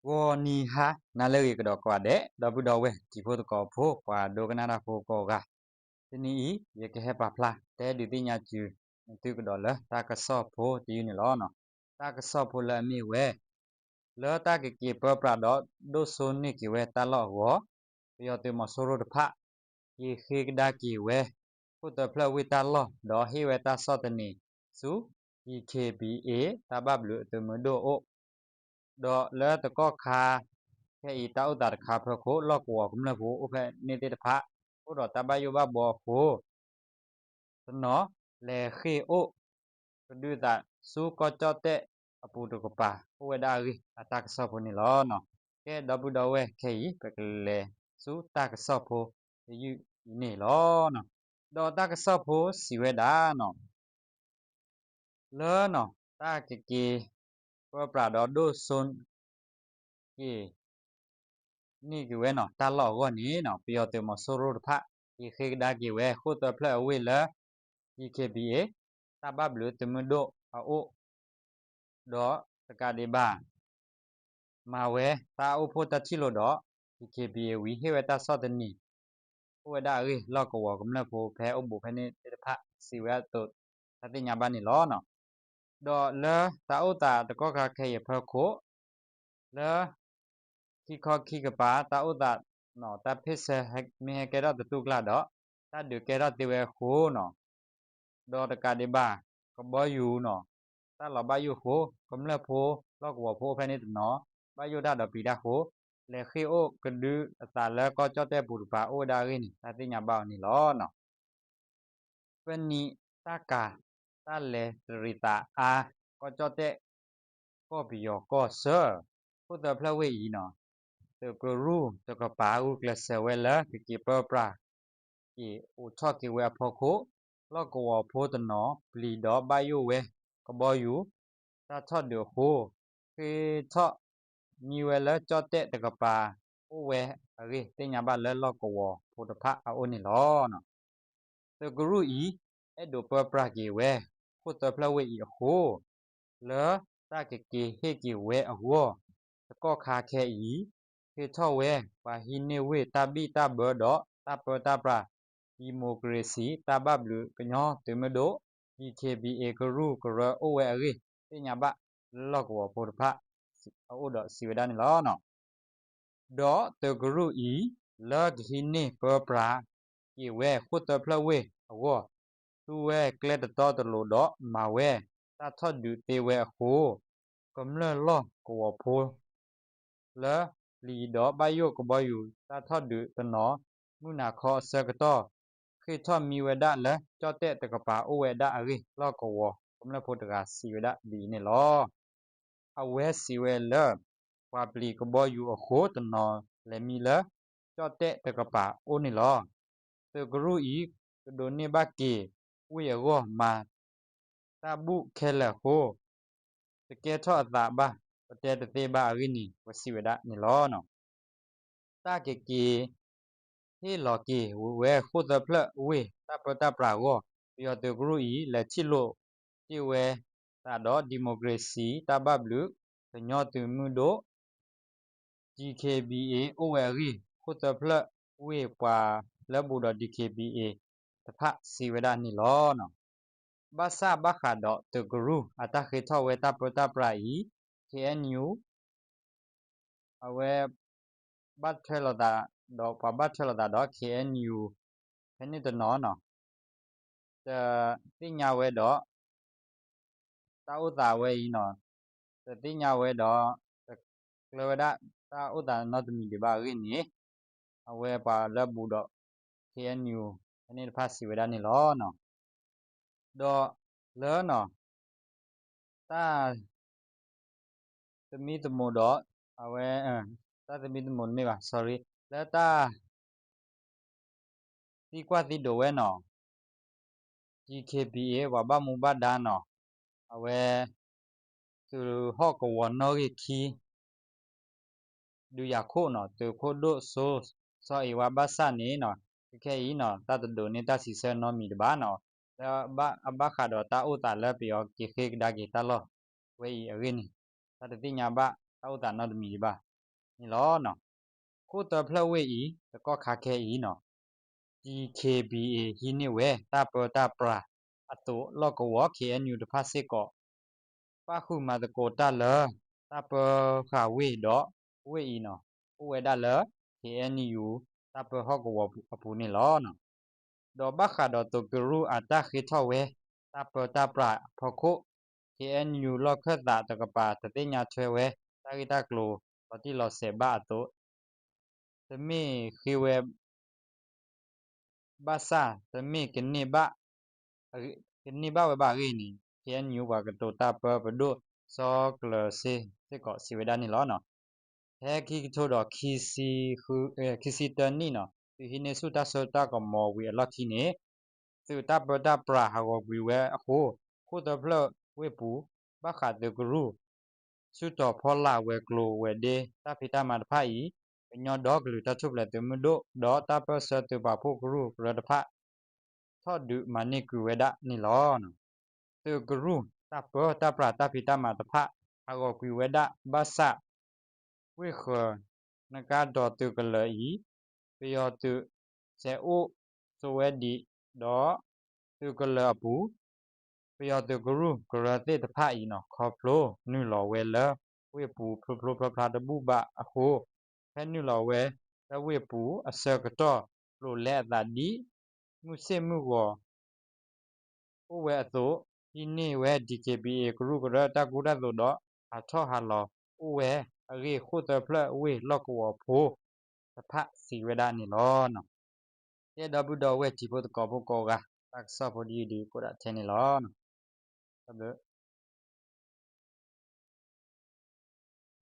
ဂီၤနံၤဟါနၤလၢအဂ့ၤကဒီးကိးဂၤဒဲး ဒီပုၢ်ဒီဝဲၢ်တံၤဖိသကိးဖိ ပှၤဒိကနၣ်တၢ်ဖိကိးဂၤ, တနံၤအံၤ ယကဟဲပာ်ဖျါတဲဒုးသ့ၣ်ညါစၢၤ နသုကဒီးလၢတၢ်ကစီၣ်ဖိတယုၢ်န့ၣ်လီၤ. တၢ်ကစီၣ်ဖိလၢအမ့ၢ်ဝဲ လၢတၢ်ကက့ၤပၢပြးဒီးဒိၣ်စိန့ၢ်က့ၤဝဲတၢ်လီၢ်အဂီၢ်, ပယီၤသုးမီၤစိရိၤတဖၣ် က့ၤဃ့ကဒါက့ၤဝဲ ခိၣ်သၢဖျၢၣ်ဝ့ၢ်တၢ်လီၢ် ဒီးဟ့ၣ်ဝဲတၢ်ဆီၣ်သနံးဆူ DKBA တၢ်ဘၣ်ဘျုးအသုးမုၢ်ဒိၣ်အအိၣ်, ဒီးလၢတကီၢ်ခါခဲအံၤ တၢ်အိၣ်သးတခါအဖီခိၣ် လီၢ်ကဝီၤကမျၢၢ်ဖိအိၣ်ဖဲန့ၣ်သ့ၣ်တဖၣ် အိၣ်ဒီးတၢ်ဘၣ်ယိၣ်ဘၣ်ဘှီအဃိ တနီၤလဲၤဃ့ၢ်အိၣ် ကဒုးသးဆူကီၢ်ကၠီၣ်တဲၣ်အပူၤတကပၤ အိၣ်ဝဲဒၣ်အဂ့ၢ် အတၢ်ကစီၣ်ဖိန့ၣ်လီၤ. ကဲ ဒီပုၢ်ဒီဝဲၢ် ခဲအံၤ ပကလဲၤဆူတၢ်ကစီၣ်ဖိတယုၢ်အံၤန့ၣ်လီၤ. ဒီးတၢ်ကစီၣ်ဖိစံးဝဲဒၣ် လၢ တၢ်ကက့ၤပၢပြးဒီးဒိၣ်စိ က့ၤ န့ၢ်က့ၤဝဲန့ၣ် တၢ်လီၢ်အဂီၢ်န့ၣ် ပယီၤသုးမီၤစိရိၤတဖၣ် က့ၤဃ့ကဒါက့ၤဝဲ ခိၣ်သၢဖျၢၣ်အဝ့ၢ်လၢ DKBA တၢ်ဘၣ်ဘျုးသုးမုၢ်ဒိၣ်အအိၣ်, ဒီးတကးဒံးဘၣ် မၤဝဲတၢ်အိၣ်ဖှိၣ်တၢ်ထံၣ်လိာ်ဒီး DKBA ဝံၤ ဟ့ၣ်ဝဲတၢ်ဆီၣ်သနံး အိၣ်ဝဲဒၣ်အဂ့ၢ် လီၢ်ကဝီၤကမျၢၢ်ဖိဖဲအိၣ်ဘူးဖဲန့ၣ်သ့ၣ်တဖၣ် စံးဝဲအသိး တၢ်သ့ၣ်ညါဘၣ်န့ၣ်လီၤ. ဒီးလၢတၢ်အိၣ်သးတကီၢ်ခါခဲအံၤအဖီခိၣ် လၢ ခံခီခံကပၤ တၢ်အိၣ်သး တၢ်ဖ့ၣ်ဆၢမ့ၢ်ဟဲကဲထီၣ်တတူၢ်ကျါဒီး တၢ်ဒုးကဲထီၣ်သ့ဝဲအဃိန့ၣ် ဒီးတကးဒံးဘၣ် ကဘီယူၤန့ၣ် တၢ်လီၤဘၣ်ယိၣ်အဃိ ကမျၢၢ်ဖိ လီၢ်ကဝီၤဖိအိၣ်ဖဲန့ၣ်တနီၤ ဘၣ်ယိၣ်တၢ်ဒီးပျံၤတၢ်အဃိ လဲၤဃ့ၢ်အိၣ်ကဒုအသးလၢကီၢ်ကၠီၣ်တဲၣ်ပူၤတကပၤ အိၣ်ဝဲဒၣ်အဂ့ၢ်န့ၣ် တၢ်သ့ၣ်ညါဘၣ်အီၤန့ၣ်လီၤ. ပနံာ်တၢ်ကၤ တၢ်လဲၤတရံးသးအါ ကီၢ်ကၠီၣ်တဲၣ် ကီၢ်ပယီၤကီၢ်ဆၢ ခိၣ်သၢဖျၢၣ်ဝ့ၢ်အံၤန့ၣ် သုးကရူၢ်တကပၤ ဂုာ်ကျဲးစၢးဝဲလၢကက့ၤပၢပြး က့ၤအိးထီၣ်က့ၤဝဲအဖီခိၣ် လီၢ်ကဝီၤဖိတနီၤ ပျံၤဒီးဘၣ်ယိၣ်ဝဲ ကဘီယူၤ တၢ်ထီၣ်ဒုးအဃိ ဃ့ၢ်ထီၣ်မံဝဲလၢကၠီၣ်တဲၣ်တကပၤ အိၣ်ဝဲအဂ့ၢ် သ့ၣ်ညါဘၣ်လၢလီၢ်ကဝီၤဖိတဖၣ်အအိၣ်န့ၣ်လီၤ. သုးကရူၢ်အံၤ အဲၣ်ဒိးပၢပြးက့ၤဝဲ ခိၣ်သၢဖျၢၣ်ဝ့ၢ်အံၤအဃိ လၢတၢ်ကက့ၤဟ့ၣ်က့ၤဝဲအဂီၢ် တကီၢ်ခါခဲအံၤ ဃ့ၢ်ထီၣ်ဝဲ ပှၤဟံးန့ၢ်ဝ့ၢ်တၢ်ဘံၣ်တၢ်ဘၢဒီးတၢ်ပၢတၢ်ပြး ဒံၣ်မိၣ်ကရ့ၣ်စံၣ် တၢ်ဘၣ်ဘျုးကညီသုးမုၢ်ဒိၣ် DKBA ကရူၢ်ကရၢအိၣ်ဝဲအဂ့ၢ် သ့ၣ်ညါဘၣ်လၢလီၢ်ကဝီၤဖိတဖၣ်အအိၣ်ဒီးစံးဝဲဒၣ်န့ၣ်လီၤ. ဒီးသုးကရူၢ်အံၤ လၢကဟံးန့ၢ်ပၢပြးက့ၤဝဲ ခိၣ်သၢဖျၢၣ်ဝ့ၢ်အဂီၢ် သူဝဲကျဲတတီတလိၤဒီးမၤဝဲ တၢ်ထီၣ်ဒုးသ့ဝဲအဃိ ကမျၢၢ်လီၢ်ကဝီၤဖိ လၢပျံၤဒီးဘၣ်ယိၣ်ကဘီယူၤတၢ်ထီၣ်ဒုးတနီၤ မုၢ်နၤခီအဆၢကတီၢ် ဃ့ၢ်ထီၣ်မံဝဲဒၣ်လၢကၠီၣ်တဲၣ်တကပၤအိၣ်ဝဲဒၣ်အဂ့ၢ် လီၢ်ကဝီၤကမျၢၢ်ဖိတဂၤစံးဝဲဒၣ်ဒ်အံၤန့ၣ်လီၤ. အဝဲစံးဝဲလၢ ပှၤပျံၤကဘီယူၤအဃိ တနီၤလဲၤမံလၢ ကၠီၣ်တဲၣ်တကပၤအိၣ်န့ၣ်လီၤ. သုးကရူၢ်အံၤ ကဒိးန့ၢ်ဘၣ်က့ၤ ဝ့ၢ်အဂီၢ်မၤ တၢ်ဘူၣ်ခဲလၢာ်အဃိ တကဲထီၣ်အသးဘၣ် ပတဲတသ့ဘၣ်အဂ့ၢ်န့ၣ် ပစံးဝဲဒၣ်န့ၣ်လီၤ. တၢ်ကက့ၤ ဟ့ၣ်လီၤက့ၤဝဲ ခိၣ်သၢဖျၢၣ်ဝ့ၢ်တၢ်ပၢတၢ်ပြးအဂီၢ် ပယီၤသုးကရူၢ်အံၤ လဲၤထံၣ်လိာ်တ့ၢ်ဝဲသးဒီး ဒံၣ်မိၣ်ကရ့ၣ်စံၣ် တၢ်ဘၣ်ဘျုးကညီသုးမုၢ်ဒိၣ် DKBA အိၣ်ဝဲအဂ့ၢ် ခိၣ်သၢဖျၢၣ်ဝ့ၢ်ပှၤလၢဘူးဒီး DKBA တဖၣ်စံးဝဲဒၣ်န့ၣ်လီၤ. ဘၣ်ဆၣ်ဘၣ်ဃးဒီးသုးကရူၢ်အတၢ်ဃ့ထီၣ်ဝဲတၢ်ပၢတၢ်ပြးအံၤ KNU အဝဲ ဘၣ်ထွဲလိာ်သးဒီး ပှၤဘၣ်ထွဲလိာ်သးဒီး KNU ဖဲန့ၣ်တနီၤန့ၣ် တသ့ၣ်ညါဝဲဒီး တၢ်အိၣ်သးဝဲအံၤန့ၣ် တသ့ၣ်ညါဝဲဒီး တကျၢၤဝဲဒၣ်တၢ်အိၣ်သးနီတမံၤဒံးဘၣ်အဂ့ၢ်န့ၣ် အဝဲပှၤလၢဘူးဒီး KNU ဖဲန့ၣ်တဖၣ်စံးဝဲဒၣ်န့ၣ်လီၤ. ဒီးလၢ တၢ်သမံသမိးဒီး အဝဲ တၢ်သမံသမိးတမ့ၢ်ဘၣ် sorry လၢတၢ် သံကွၢ်သံဒိးဝဲန့ၣ် DKBA ပှၤဘၣ်မူဘၣ်ဒါန့ၣ် အဝဲ သုးဟီၣ်ကဝီၤနီၣ်ဂံၢ်ခံ ဒုးယၤခိၣ်န့ၣ် သုးခိၣ်ဒိၣ်စိ စီၤအ့ဝါဘၣ်ဆၣ်န့ၣ် ခဲခဲအံၤန့ၣ် တၢ်တဒိးန့ၢ်တၢ်စံးဆၢနီတမံၤဒံးဘၣ်န့ၣ် လၢအဘၣ်ဃးဒီးတၢ်အိၣ်သးလၢပယီၤက့ၤဃ့ကဒါက့ၤတၢ်လီၢ်ဝဲအံၤအဂ့ၢ်န့ၣ် တၢ်တသ့ၣ်ညါဘၣ်တၢ်အိၣ်သးနီတမံၤဒံးဘၣ်. တၢ်ကစီၣ်ဖိတယုၢ်ဒံးန့ၣ်လီၤ. ခိၣ်သၢဖျၢၣ်ဝ့ၢ်အံၤ တကီၢ်ခါခဲအံၤန့ၣ် DKBA ဟံးန့ၢ်ဝဲ တၢ်ပၢတၢ်ပြးအသိး လီၢ်ကဝီၤ KNU တဖၣ်စ့ၢ်ကီး ပၣ်ဃုာ်မၤသကိးတၢ်လၢ တၢ်ပၢဃာ်ဝ့ၢ်ဒီး ဝ့ၢ်အံၤန့ၣ် အိၣ်ဝဲဒၣ်လၢ KNU တၢ်ပၢဟီၣ်ကဝီၤအပူၤန့ၣ်လီၤ. ဒီးဘၣ်ဃးဒီးသုးကရူၢ်အတၢ်ဃ့ထီၣ်ဝဲ တၢ်ပၢတၢ်ပြးအဖီခိၣ် KNU လီၢ်ခၢၣ်သးတကပၤ တသ့ၣ်ညါထွဲဝဲ တၢ်ဂ့ၢ်တၢ်ကျိၤ လီၤတံၢ်လီၤဆဲးဘၣ်အသိး တမ့ၢ်ဃ့ဝဲ ဘၣ်ဆၣ် တမ့ၢ်ကန့ၢ်ဘၣ် ကန့ၢ်ဘၣ်ဝဲဘၣ်အဂ့ၢ်န့ၣ် KNU ပှၤကတိၤတၢ်ပၢပဒိၣ် စီၤကျၢၤစ့ စ့ၢ်ကီးစံးဝဲဒၣ်န့ၣ်လီၤ. ဖဲခံကထိဒီး ခံဆံတၢနံၣ်န့ၣ် သုးဟံးန့ၢ်ဆူၣ်တၢ်စိတၢ်ကမီၤဝံၤအလီၢ်ခံန့ၣ် သုးတၢ်ပၢတၢ်ပြးဟးဂီၤကွံာ်ဝဲအဃိ ခိၣ်သၢဖျၢၣ်ဝ့ၢ်ပူၤ ဘၣ်ဃးသုးကရူၢ် ဆူၣ်ထီၣ်ဖီလာ်ဝဲၤကျိၤဝဲၤဒ့ တၢ်ဖံးတၢ်မၤတဖၣ်အံၤ ကညီဒီကလုာ်တၢ်ထူၣ်ဖျဲးသုးမုၢ်ဒိၣ် ဒီးတၢ်ပၢၢ်ဆၢသုးပာ်ဖှိၣ်ကရူၢ်ကရၢတဖၣ် ထီၣ်ဒုးမၤန့ၢ်ကွံာ်ဝဲဒၣ်န့ၣ်လီၤ. သုးကရူၢ် တၢ်ပၢတၢ်ပြးတၢ်ဖံးတၢ်မၤတဖၣ် ဟးဂီၤကွံာ်ဝဲဒၣ်ဘၣ်ဆၣ် ဝ့ၢ်ဃၢၤ နကါဒီးသုးကလၢၤအံၤ ပယီၤသုး ဆဲးအိၣ်ဆိးဝဲဒံးဒီး သုးကလၢၤအပူၤ ပယီၤသုးကရူၢ်ကရၢသ့ၣ်တဖၣ်အံၤန့ၣ် ခီဖျိနုာ်လီၤဝဲလၢဝ့ၢ်ပူၤဖျိဖျိဖျါဖျါတဘူၣ်ဘၣ်အဃိ ဖဲနုာ်လီၤဝဲလၢဝ့ၢ်ပူၤအဆၢကတီၢ် ပျိာ်လဲအသးဒ် မုၢ်ဆ့ၣ်မုၢ်ဂီၤ အိၣ်ဝဲအသိး ဟံးန့ၢ်ဝဲ DKBA ကရူၢ်ကရၢတၢ်ကူတၢ်သိးဒီး ဟးထီၣ်ဟးလီၤအိၣ်ဝဲအဂ့ၢ် ခိၣ်သၢဖျၢၣ်ဝ့ၢ်လီၢ်ကဝီၤဖိတဖၣ်စံးဝဲဒၣ်န့ၣ်လီၤ. ကဲဒီပုၢ်ဒီဝဲၢ်တံၤဖိသကိးဖိကိးဂၤ တၢ်ကစီၣ်ဖိတယုၢ်ဒံးကိးဒၣ်ထဲန့ၣ်လီၤ.